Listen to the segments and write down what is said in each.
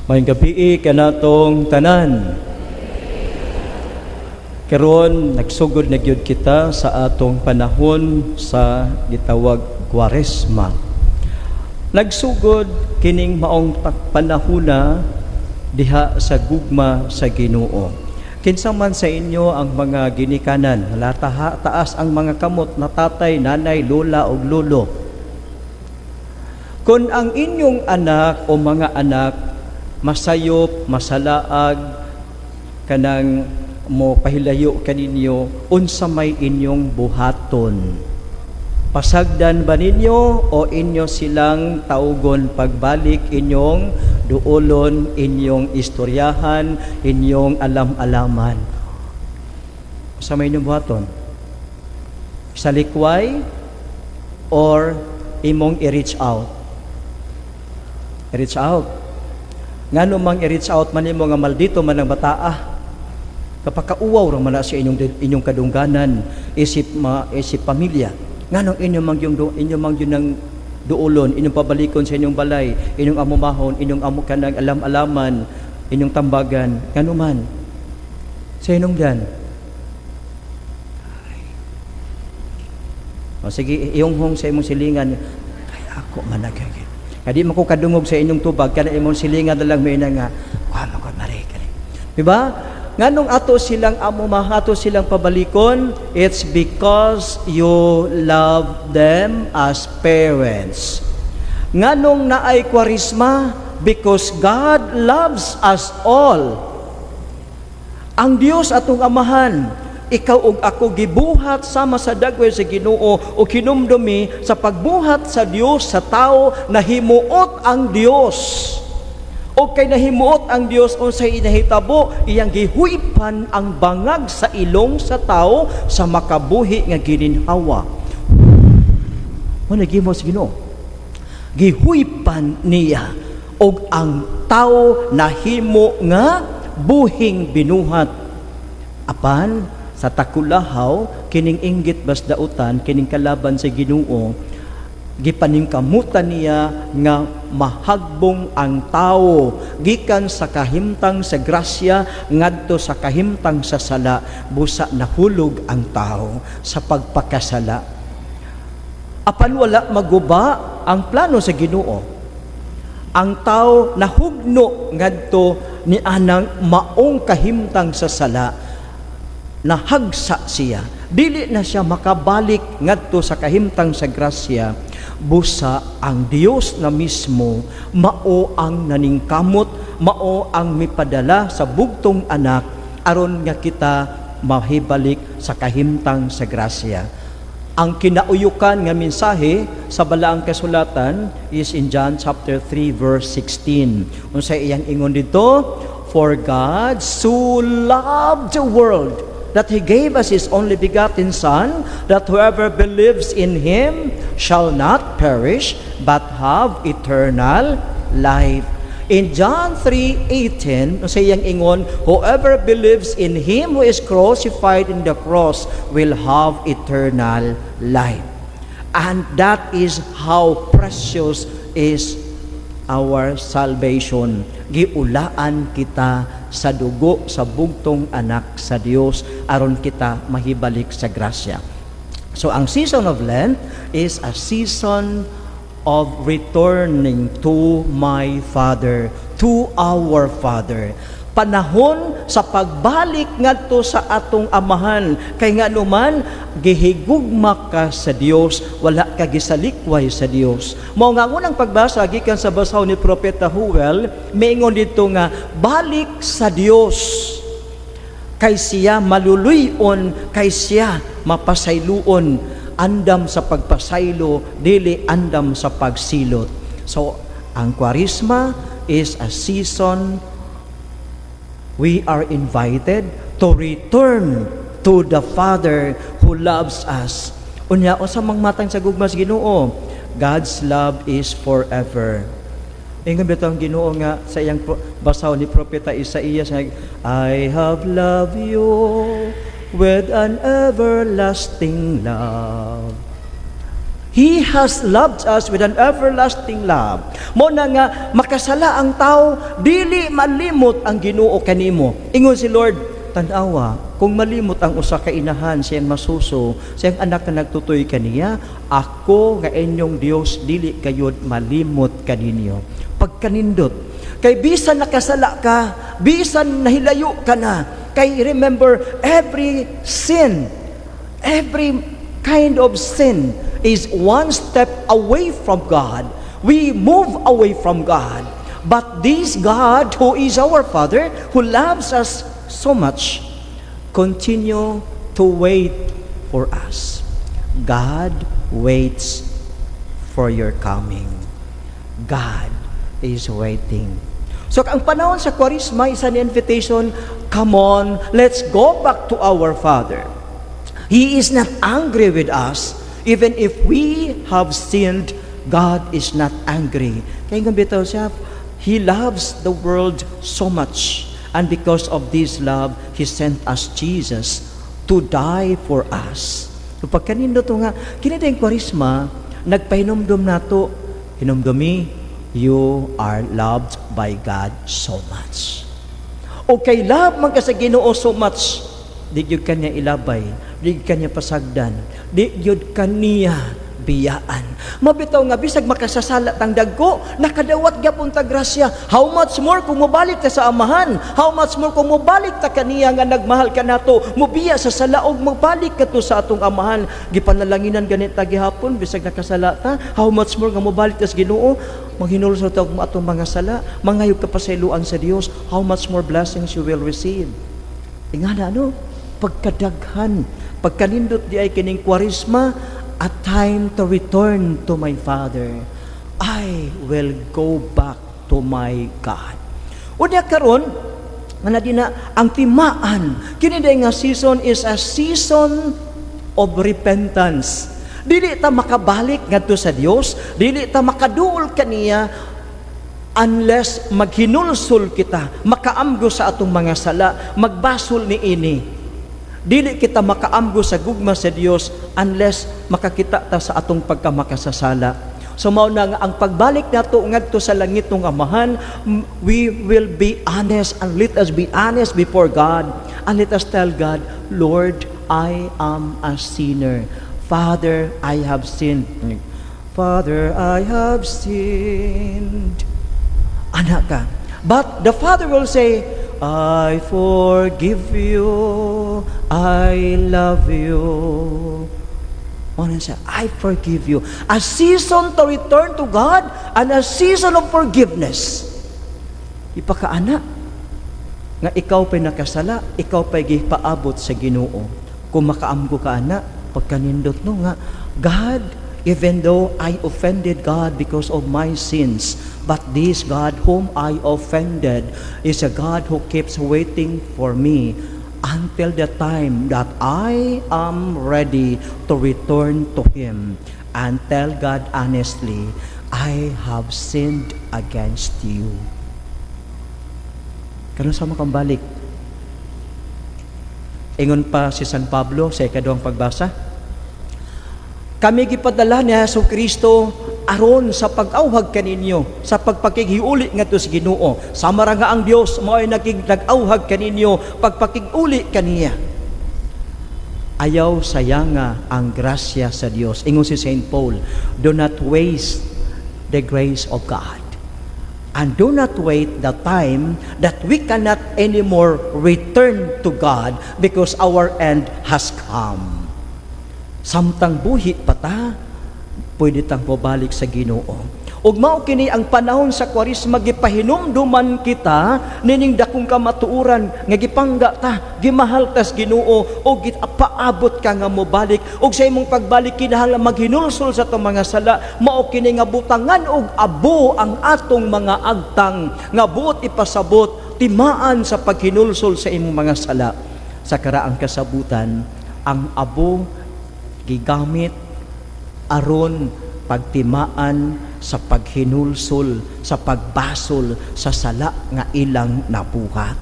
Maayong gabii kanatong tanan. Karon nagsugod na gyud kita sa atong panahon sa gitawag Kwaresma. Nagsugod kining maong panahona diha sa gugma sa Ginoo. Kinsa man sa inyo ang mga ginikanan, lataha, taas ang mga kamot na tatay, nanay, lola ug lolo. Kung ang inyong anak o mga anak masayop, masalaag, kanang mo pahilayo kaninyo, unsa may inyong buhaton? Pasagdan ba ninyo o inyo silang tawgon pagbalik, inyong duolon, inyong istoryahan, inyong alam-alaman? Unsa may inyong buhaton? Salikway or imong i-reach out? I-reach out. Ngano mang i-reach out man nimo nga maldito man ang bataa? Kapakauwaw ra man na sa inyong kadungganan isip pamilya. Nganong inyo mang yun ang duolon, inyong pabalikon sa inyong balay, inyong amumahon, inyong amo kanang alam-alaman, inyong tambagan, ngano man? Sa inyong dan. Ay. O sige, iyong hong sa imong silingan, kay ako man nagagit. Kadi man ko kadungog sa inyong tubag, kana imong silingan na lang may nga, kuha man ko mare kani. Diba? Nganong ato silang amo ato silang pabalikon? It's because you love them as parents. Nganong naay Kwaresma? Because God loves us all. Ang Dios atong Amahan, ikaw ug ako gibuhat sama sa dagway sa Ginoo, o kinumdumi sa pagbuhat sa Dios sa tao, nahimuot ang Dios. O kay nahimuot ang Dios, unsay inahitabo? Iyang gihuypan ang bangag sa ilong sa tao sa makabuhi nga gininhawa. Mo nagimo sa Ginoo. Gihuypan niya og ang tao nahimo nga buhing binuhat. Apan sa takulahaw kining inggit bas dautan, kining kalaban sa Ginoo, gipaningkamutan niya nga mahagbong ang tao gikan sa kahimtang sa grasya ngadto sa kahimtang sa sala, busa nahulog ang tao sa pagpakasala. Apan wala maguba ang plano sa Ginoo. Ang tao nahugno ngadto ni anang maong kahimtang sa sala, nahagsa siya, dili na siya makabalik ngadto sa kahimtang sa grasya, busa ang Dios na mismo mao ang naningkamot, mao ang mipadala sa bugtong anak aron nga kita mahibalik sa kahimtang sa grasya. Ang kinauyukan nga mensahe sa Balaang Kasulatan is in John chapter 3 verse 16. Unsa iyang ingon dito? "For God so loved the world that He gave us His only begotten Son, that whoever believes in Him shall not perish, but have eternal life." In John 3:18, sa iyang ingon, "Whoever believes in Him who is crucified in the cross will have eternal life." And that is how precious is our salvation. Giulaan kita sa dugo sa bugtong anak sa Dios aron kita mahibalik sa grasya. So ang season of Lent is a season of returning to my Father, to our Father. Panahon sa pagbalik ngadto sa atong Amahan, kay nganuman gihigugma ka sa Dios, wala ka gisalikway sa Dios. Mao nga ang unang pagbasa gikan sa basaw ni Propeta Joel, miingon dito nga balik sa Dios kay siya maluluy-on, kay siya mapasayloon. Andam sa pagpasaylo, dili andam sa pagsilot. So ang Kwaresma is a season we are invited to return to the Father who loves us. Unya, unsa mang matang sa gugma sa Ginoo? God's love is forever. Ingon bitaw ang Ginoo nga sa iyang basaw ni Propeta Isaías nga, "I have loved you with an everlasting love." He has loved us with an everlasting love. Mao na nga makasala ang tao, dili malimot ang Ginoo kanimo. Ingon si Lord, "Tan-awa, kung malimot ang usa ka inahan siyang masuso, siyang anak na nagtutoy kaniya, ako nga inyong Dios dili gayod malimot kaninyo." Pagkanindot. Kay bisan nakasala ka, bisan nahilayo ka na, kay remember, every sin, every kind of sin is one step away from God. We move away from God. But this God, who is our Father, who loves us so much, continue to wait for us. God waits for your coming. God is waiting. So ang panahon sa Kwaresma is an invitation, come on, let's go back to our Father. He is not angry with us. Even if we have sinned, God is not angry. Kaya nga bitaw siya, He loves the world so much. And because of this love, He sent us Jesus to die for us. So pagkanindot nga, kini yung Kwaresma, nagpahinumdum nato, hinumdumi, you are loved by God so much. O kay love man ka sa Ginoo so much, di gyud kaniya ilabay, di gyud kaniya pasagdan, di gyud kaniya biyaan. Mabitaw nga bisag makasasala tang dagko, nakadawat gyapon ta grasya. How much more kung mobalik ta sa Amahan? How much more kung mobalik ta kaniya nga nagmahal kanato, mobiya sa sala og mobalik kadto sa atong Amahan? Gipanalanginan ganit ta gihapon bisag nakasala ta. How much more nga mobalik ta sa Ginoo? Maghinulsol ta og atong mga sala, mangayog kapasayloan sa Dios, how much more blessings you will receive. Ingana, no? Pagkadaghan, pagkanindot di ay kining Kwaresma, a time to return to my Father. I will go back to my God. Unya karon, nga na ang timaan, kini nga season is a season of repentance. Dili ta makabalik ngadto sa Dios, dili ta makaduol kaniya unless maghinulsol kita, makaamgo sa atong mga sala, magbasol ni ini. Dili kita makaamgo sa gugma sa Dios unless makakita ta sa atong pagkamakasasala. So mao na nga ang pagbalik nato ngadto sa langit ng Amahan, we will be honest and let us be honest before God and let us tell God, "Lord, I am a sinner. Father, I have sinned. Father, I have sinned." Anak ka. But the Father will say, "I forgive you. I love you." Ano siya? "I forgive you." A season to return to God and a season of forgiveness. Ipakaana nga ikaw pa'y nakasala, ikaw pa'y gipaabot sa Ginoo. Kung makaamgo ka ana, pagkanindot, no, nga God, even though I offended God because of my sins, but this God whom I offended is a God who keeps waiting for me until the time that I am ready to return to Him and tell God honestly, "I have sinned against you." Kanus-a makabalik? Ingon pa si San Pablo sa ikaduhang pagbasa, "Kami gipadala ni Hesus Kristo aron sa pag-awhag kaninyo sa pagpakighiuli ngadto sa Ginoo. Sama ra nga ang Dios mao'y nag-awhag kaninyo pagpakig-uli kaniya. Ayaw sayanga ang grasya sa Dios." Ingon si Saint Paul, "Do not waste the grace of God. And do not wait the time that we cannot anymore return to God because our end has come." Samtang buhi pa ta, pwede tang mobalik sa Ginoo. Ug mao kini ang panahon sa Kwaresma, gipahinumduman kita nining dakong kamatuoran nga gipangga ta, gimahal tas Ginoo ug gipaabot ka nga mobalik, ug sa imong pagbalik kinahanglan maghinulsol sa atong mga sala. Mao kini nga butangan og abo ang atong mga agtang nga buot ipasabot timaan sa paghinulsol sa imong mga sala. Sa karaang kasabutan, ang abo gigamit aron pagtimaan sa paghinulsol, sa pagbasol sa sala nga ilang nabuhat.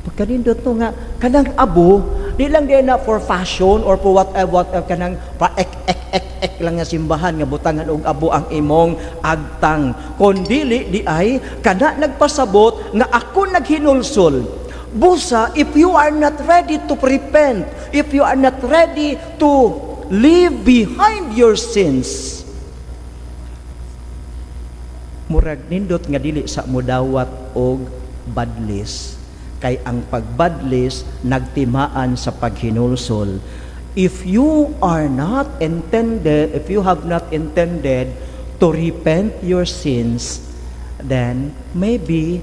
Pagkanindot, no, nga kanang abo Di lang din na for fashion or for whatever, whatever, kanang pa ek ek ek ek lang nga simbahan nga butangan og abo ang imong agtang. Kon dili di ay kana nagpasabot nga ako naghinulsol. Busa, if you are not ready to repent, if you are not ready to leave behind your sins, murag nindot nga dili sa mudawat og badlis, kay ang pagbadlis nagtimaan sa paghinulsol. If you are not intended, if you have not intended to repent your sins, then maybe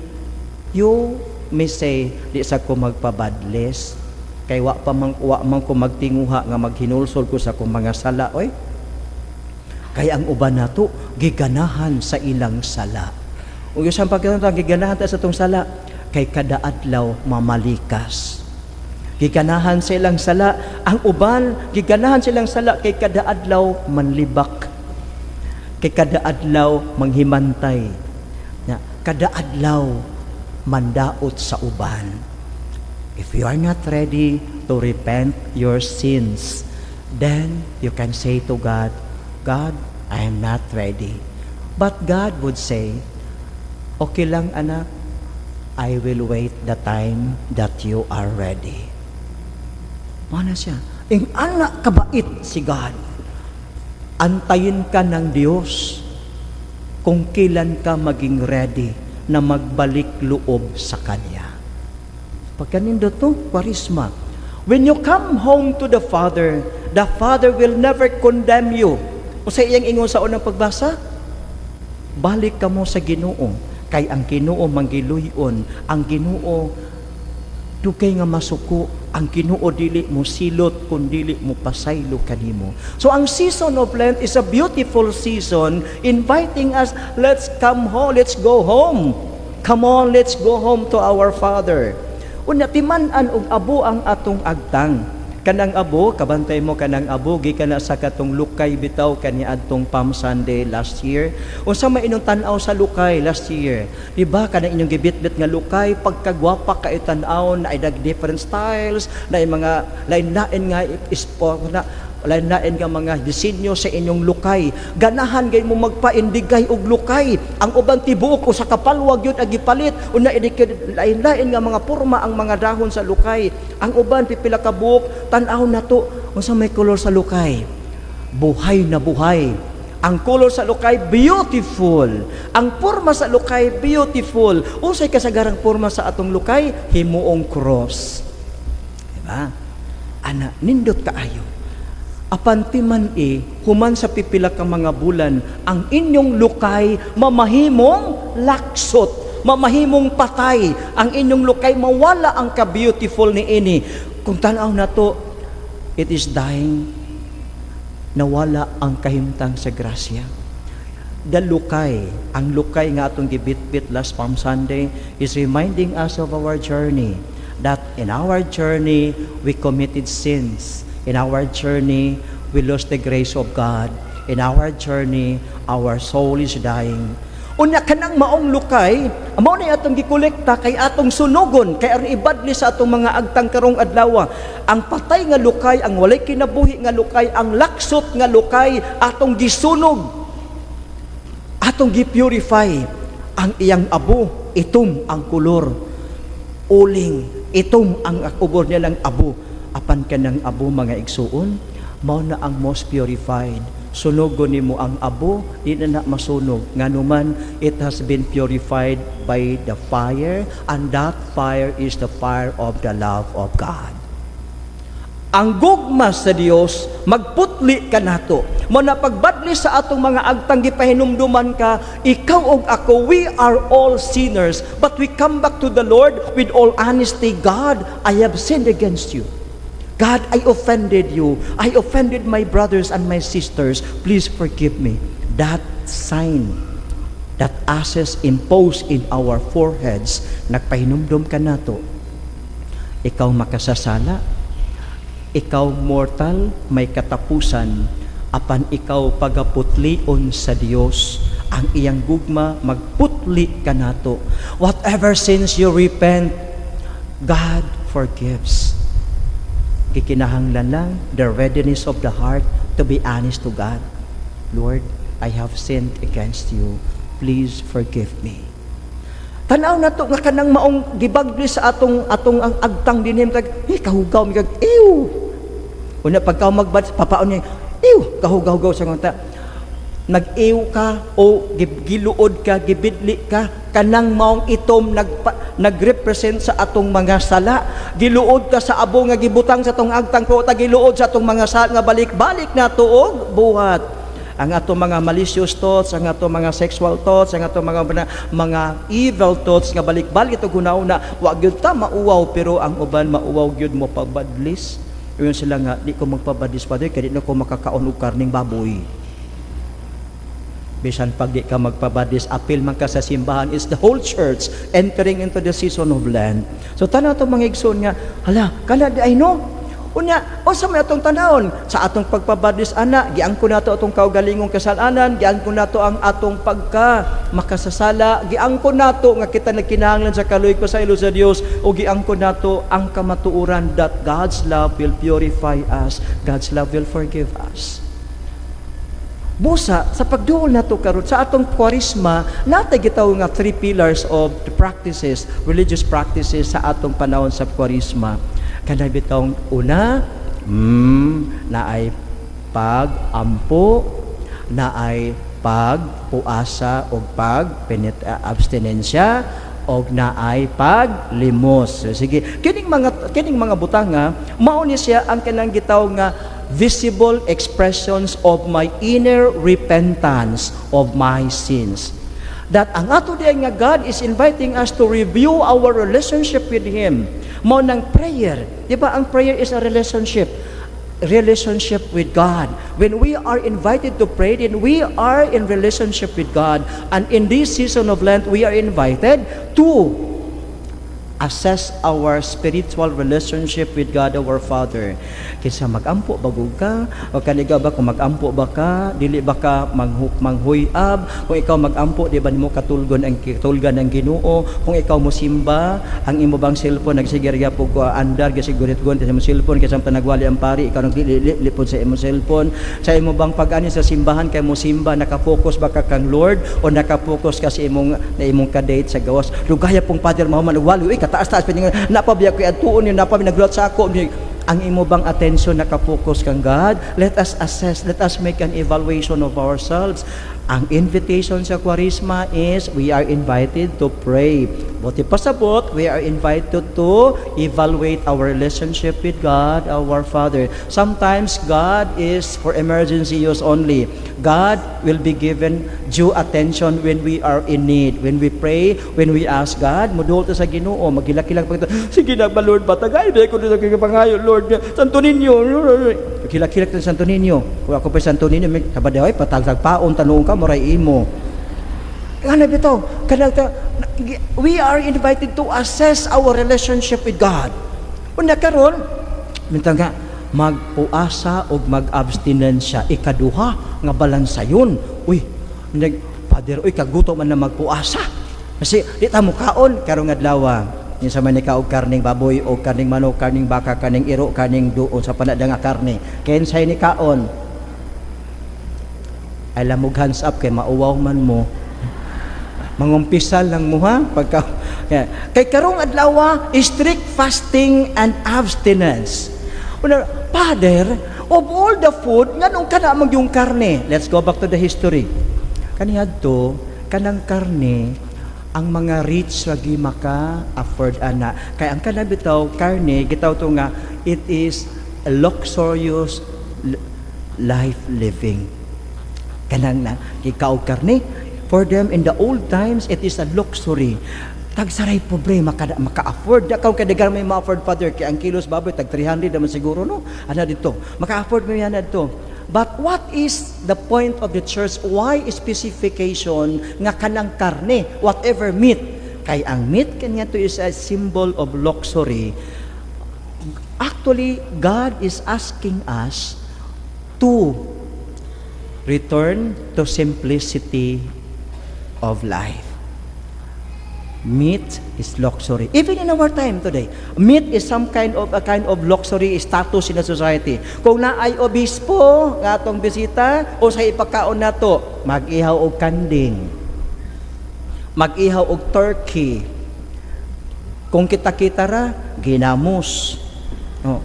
you may say, "Di sa ko magpabadlis kay wa man ko magtinguha nga maghinulsol ko sa akong mga sala, oy." Kay ang uban nato giganahan sa ilang sala. Ug sa pagkatang giganahan ta sa atong sala kay kada adlaw mamalikas. Giganahan sa ilang sala, ang uban giganahan silang sala kay kada adlaw manlibak. Kay kada adlaw manghimantay. Na kada adlaw mandaot sa uban. If you are not ready to repent your sins, then you can say to God, "God, I am not ready." But God would say, "Okay lang, anak, I will wait the time that you are ready." Mana siya? Ing anak kabait si God. Antayin ka ng Diyos kung kailan ka maging ready na magbalik loob sa Kanya. Pagkanindot to, Kwaresma. When you come home to the Father, the Father will never condemn you. O sa iyang ingon sa unang pagbasa, balik ka mo sa Ginoo, kay ang Ginoo manggiluyon, ang Ginoo dugay nga masuko, ang Ginoo dili mo silot kun dili mo pasaylo kanimo. So ang season of Lent is a beautiful season inviting us, let's come home, let's go home. Come on, let's go home to our Father. Unya timan-an og abo ang atong agtang. Kanang abo, kabantay mo kanang abo, gikan na sa katong lukay bitaw kani adtong Palm Sunday last year. Unsa may inyong tan-aw sa lukay last year? Di ba kanang inyong gibitbit nga lukay, pagkagwapa kay tan-aw na ay different styles, na mga lain-lain nga sport na lain-lain nga mga disenyo sa inyong lukay. Ganahan gay mo magpaindigay og lukay. Ang uban tibuok o sa kapalwag yun ang gipalit. Una lain-lain nga mga porma ang mga dahon sa lukay. Ang uban pipila ka buok, tan-aw nato unsa may kolor sa lukay. Buhay na buhay. Ang kolor sa lukay, beautiful. Ang porma sa lukay, beautiful. Unsay kasagarang porma sa atong lukay? Himuong cross. Diba? Ana, nindot kaayo. Apan timan e, human sa pipila ka mga bulan, ang inyong lukay mamahimong laksot, mamahimong patay. Ang inyong lukay mawala ang ka-beautiful ni ini. Kung tanaw na to, it is dying. Nawala ang kahimtang sa grasya. The lukay, ang lukay nga atong gibitbit last Palm Sunday is reminding us of our journey. That in our journey, we committed sins. In our journey, we lost the grace of God. In our journey, our soul is dying. Unya kanang maong lukay, mao ni atong gikolekta kay atong sunugon, kay aron ibadli sa atong mga agtang karong adlaw. Ang patay nga lukay, ang walay kinabuhi nga lukay, ang laksot nga lukay atong gisunog. Atong gi-purify ang iyang abo, itom ang kolor. Uling, itom ang ubor nilang abo. Apan kanang abo, mga igsuon, mao na ang most purified. Sunugon nimo ang abo, di na na masunog. Nganuman, it has been purified by the fire, and that fire is the fire of the love of God. Ang gugma sa Dios magputli kanato. Mo na pagbadli sa atong mga agtang, gipahinumduman ka, ikaw ug ako, we are all sinners, but we come back to the Lord with all honesty. "God, I have sinned against you. God, I offended you. I offended my brothers and my sisters. Please forgive me." That sign, that ashes imposed in our foreheads, nagpahinumdum kanato. Ikaw makasasala, ikaw mortal, may katapusan, apan ikaw pagaputlion sa Dios, ang iyang gugma magputli kanato. Whatever sins you repent, God forgives. Gikinahanglan lang the readiness of the heart to be honest to God. "Lord, I have sinned against you. Please forgive me." Tanaw na to nga kanang maong gibagli sa atong ang agtang dinhim kag, "Eh, kahugaw mi kag ew." Una pagka magbad papaon niya, "Ew, kahugaw-hugaw sa ngata." Nag-ew ka o giluod ka, gibidli ka, kanang maong itom nagrepresent sa atong mga sala. Giluod ka sa abo nga gibutang sa atong agtang ko, ta giluod sa atong mga sala nga balik-balik na tuog buhat. Ang atong mga malicious thoughts, ang atong mga sexual thoughts, ang atong mga evil thoughts nga balik-balik ito guna-una, wa gyud ta mauwaw, pero ang uban mauwaw gyud mo pagbadlis. Yun sila nga, "Di ko magpabadlis, Father, kaya di na ko makakaon og karning baboy." Bisan pag di ka magpabadlis, apil man ka sa simbahan, is the whole church entering into the season of Lent. So tanaw itong mga igsoon nga, hala, kana di ay no. Unya, unsa may atong tanawon sa atong pagpabadlis ana, giangkon nato atong kaugalingong kasalanan, giangkon nato ang atong pagka makasasala, giangkon nato nga kita nagkinahanglan sa kaluoy ko sa ilo sa Dios, o giangkon nato ang kamatuoran that God's love will purify us, God's love will forgive us. Busa, sa pagduol nato karon sa atong Kwaresma, natay gitawag nga three pillars of the practices, religious practices sa atong panahon sa Kwaresma. Kanang bitawng una, naay pag-ampo, naay pagpuasa og pag abstinensya og naay paglimos. So, sige, kining mga butanga mao ni siya ang kanang gitawag nga visible expressions of my inner repentance of my sins. That ang ato diay nga God is inviting us to review our relationship with Him. Mao nang prayer. Di ba ang prayer is a relationship? Relationship with God. When we are invited to pray, then we are in relationship with God. And in this season of Lent, we are invited to assess our spiritual relationship with God our Father. Kinsa magampo bagog ka, o kaniga ba kung magampo ba ka, dili ba ka manghuyab, kung ikaw magampo, di ba nimo katulgon ang katulgan ang Ginoo? Kung ikaw mosimba, ang imo bang cellphone nagsige ra po ko andar gasigurit-gon sa imong cellphone kay samtang nagwali ang pari, ikaw naglilipod sa imong cellphone? Sa imo bang pag-ani sa simbahan kay mo simba, naka-focus ba ka kang Lord o naka-focus ka sa imong na imong ka-date sa gawas? Lugaya pong Father mahuman nagwali, uy, kataas-taas pa napabiya ko atuon ni napabiya nagluhat sa ako. Ang imo bang attention naka-focus kang God? Let us assess, let us make an evaluation of ourselves. Ang invitation sa Kwaresma is we are invited to pray. Buti pasabot, we are invited to evaluate our relationship with God, our Father. Sometimes God is for emergency use only. God will be given due attention when we are in need. When we pray, when we ask God, mudol ta sa Ginoo, magilak-kilak pa kita. "Sige na ba, Lord, batagay, ko sa pangayo, Lord, Santo Niño." Kilak-kilak ta Santo Niño. Kung ako pa Santo Niño, sabadaw ay patagtag paon tanuong ka, moray imo. Ano bitaw? Kanang we are invited to assess our relationship with God. Unya karon, minta nga magpuasa og mag-abstinensya, ikaduha nga balansayon. Uy, nag Father, uy, kagutom man na magpuasa. Kasi di ta mo kaon karong adlaw. Kinsa man ni og karning baboy o karning manok, karning baka, karning iro, karning duo sa panada nga karne. Kinsay ni kaon? Ay lamog hands up kay mauwaw man mo. Mangumpisal lang mo ha pagka kay karong adlaw, strict fasting and abstinence. Una, Father, of all the food, nganong kana man yung karne? Let's go back to the history. Kaniadto, kanang karne, ang mga rich lagi maka afford ana. Kay ang kanang bitaw karne, gitaw to nga it is a luxurious life living. Kanang na gikaog karne, for them in the old times, it is a luxury. Tagsaray problema kada maka-afford da kaw kay may ma-afford, Father, kay ang kilos baboy tag 300 naman siguro, no? Ana dito maka-afford mo yan dito. But what is the point of the church? Why specification nga kanang karne, whatever meat? Kay ang meat kanya to is a symbol of luxury. Actually, God is asking us to return to simplicity of life. Meat is luxury. Even in our time today, meat is some kind of a kind of luxury status in the society. Kung naay obispo nga atong bisita o sa ipakaon nato, mag-ihaw og kanding. Mag-ihaw og turkey. Kung kita-kita ra, ginamos. Oh.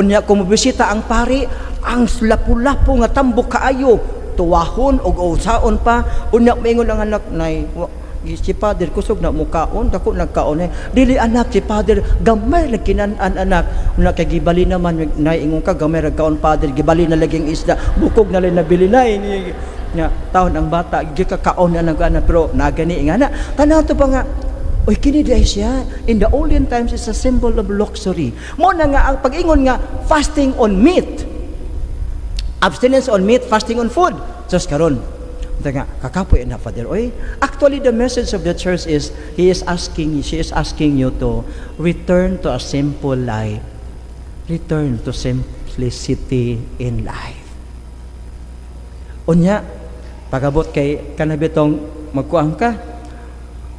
Unya kung mobisita ang pari, ang lapu-lapo nga tambok kaayo, tuwahon og usaon pa, unya maingon ang anak, "Nay, si Father kusog na mukaon, dako nagkaon eh." "Dili anak, si Father gamay lang kinan-an, anak." Una kay gibali naman, "Nay, ingon ka gamay ra kaon Father, gibali na laging isda, bukog na lang nabili, nay." Nya taon ang bata gikakaon na nag ana, pero nagani nga na tanaw to pa nga. Uy, kini diay siya. In the olden times, it's a symbol of luxury. Mo na nga ang pag-ingon nga fasting on meat. Abstinence on meat, fasting on food. Just karon, nga, kakapoy na, Father. Oy, actually, the message of the church is, he is asking, she is asking you to return to a simple life. Return to simplicity in life. Unya, pagabot kay kanabitong magkuang ka,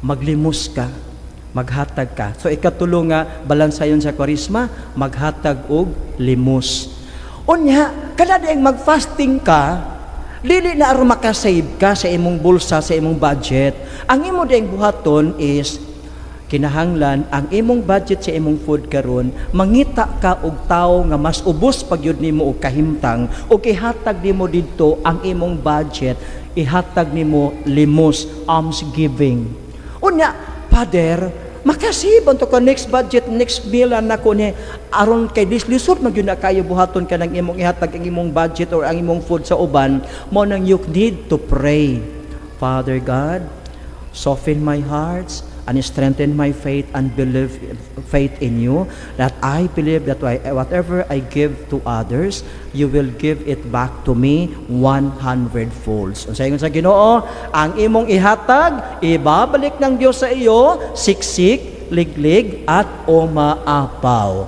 maglimos ka, maghatag ka. So ikatulo nga balansayon sa Kwaresma, maghatag og limos. Unya, kada dieng mag-fasting ka, dili na aron makasave ka sa imong bulsa, sa imong budget. Ang imo dieng buhaton is kinahanglan ang imong budget sa imong food karon, mangita ka og tawo nga mas ubos pagyud nimo og kahimtang ug ihatag nimo didto ang imong budget, ihatag nimo limos, alms giving. Unya, Father, makasave to ka next budget, next meal nako ni aron kay lisod man gyud na kayo buhaton ka ng imong ihatag ang imong budget or ang imong food sa uban. Mo nang you need to pray, "Father God, soften my hearts and strengthen my faith and believe faith in you, that I believe that whatever I give to others, you will give it back to me 100 folds." Unsa ingon sa Ginoo, ang imong ihatag, ibabalik ng Dios sa iyo, siksik, liglig at umaapaw.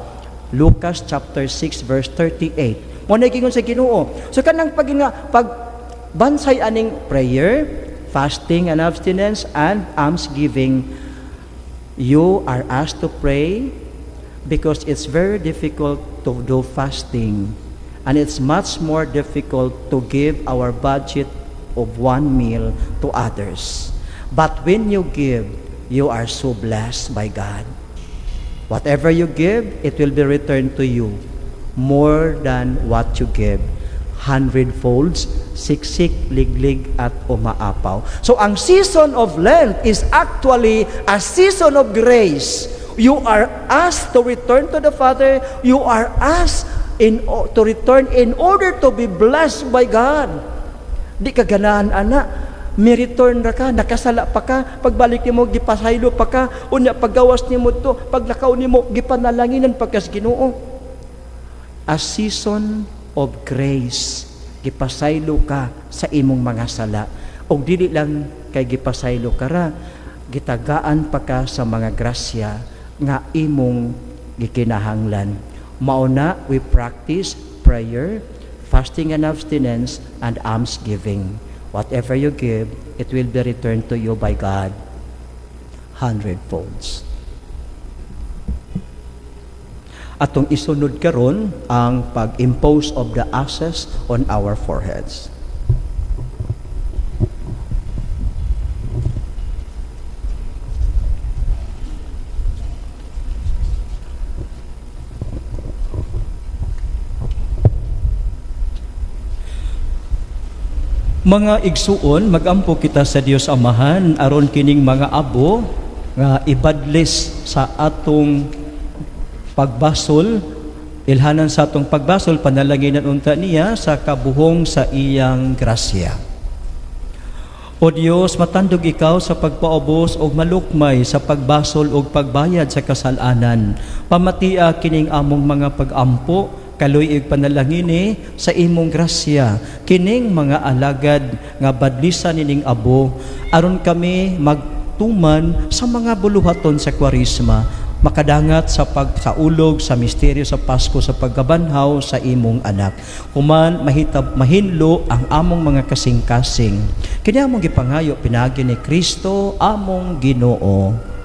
Lucas chapter 6 verse 38. Mo na ingon sa Ginoo. So kanang pag pag bansay aning prayer, fasting and abstinence and almsgiving, you are asked to pray because it's very difficult to do fasting and it's much more difficult to give our budget of one meal to others. But when you give, you are so blessed by God. Whatever you give, it will be returned to you more than what you give. Hundred folds, siksik, liglig, at umaapaw. So ang season of Lent is actually a season of grace. You are asked to return to the Father. You are asked to return in order to be blessed by God. Di ka ganahan ana, mi-return ra ka, nakasala pa ka, pagbalik nimo gipasaylo pa ka, unya paggawas nimo to, paglakaw nimo gipanalanginan pagkas Ginoo. A season of grace, gipasaylo ka sa imong mga sala. Og dili lang kay gipasaylo ka ra, gitagaan pa ka sa mga grasya nga imong gikinahanglan. Mao na we practice prayer, fasting and abstinence, and almsgiving. Whatever you give, it will be returned to you by God hundred folds. Atong isunod karon ang pag-impose of the ashes on our foreheads. Mga igsuon, magampo kita sa Dios Amahan aron kining mga abo nga ibadlis sa atong pagbasol, ilhanan sa atong pagbasol, panalanginan unta niya sa kabuhong sa iyang grasya. O Dios, matandog ikaw sa pagpaubos og malukmay sa pagbasol og pagbayad sa kasalanan. Pamatia kining among mga pagampo, kaluy panalangini sa imong grasya kining mga alagad nga badlisan nining abo aron kami magtuman sa mga buluhaton sa Kwaresma. Makadangat sa pagsaulog sa misteryo sa Pasko sa pagkabanhaw sa imong anak. Human mahitab mahinlo ang among mga kasing-kasing. Kini among gipangayo pinaagi ni Kristo among Ginoo.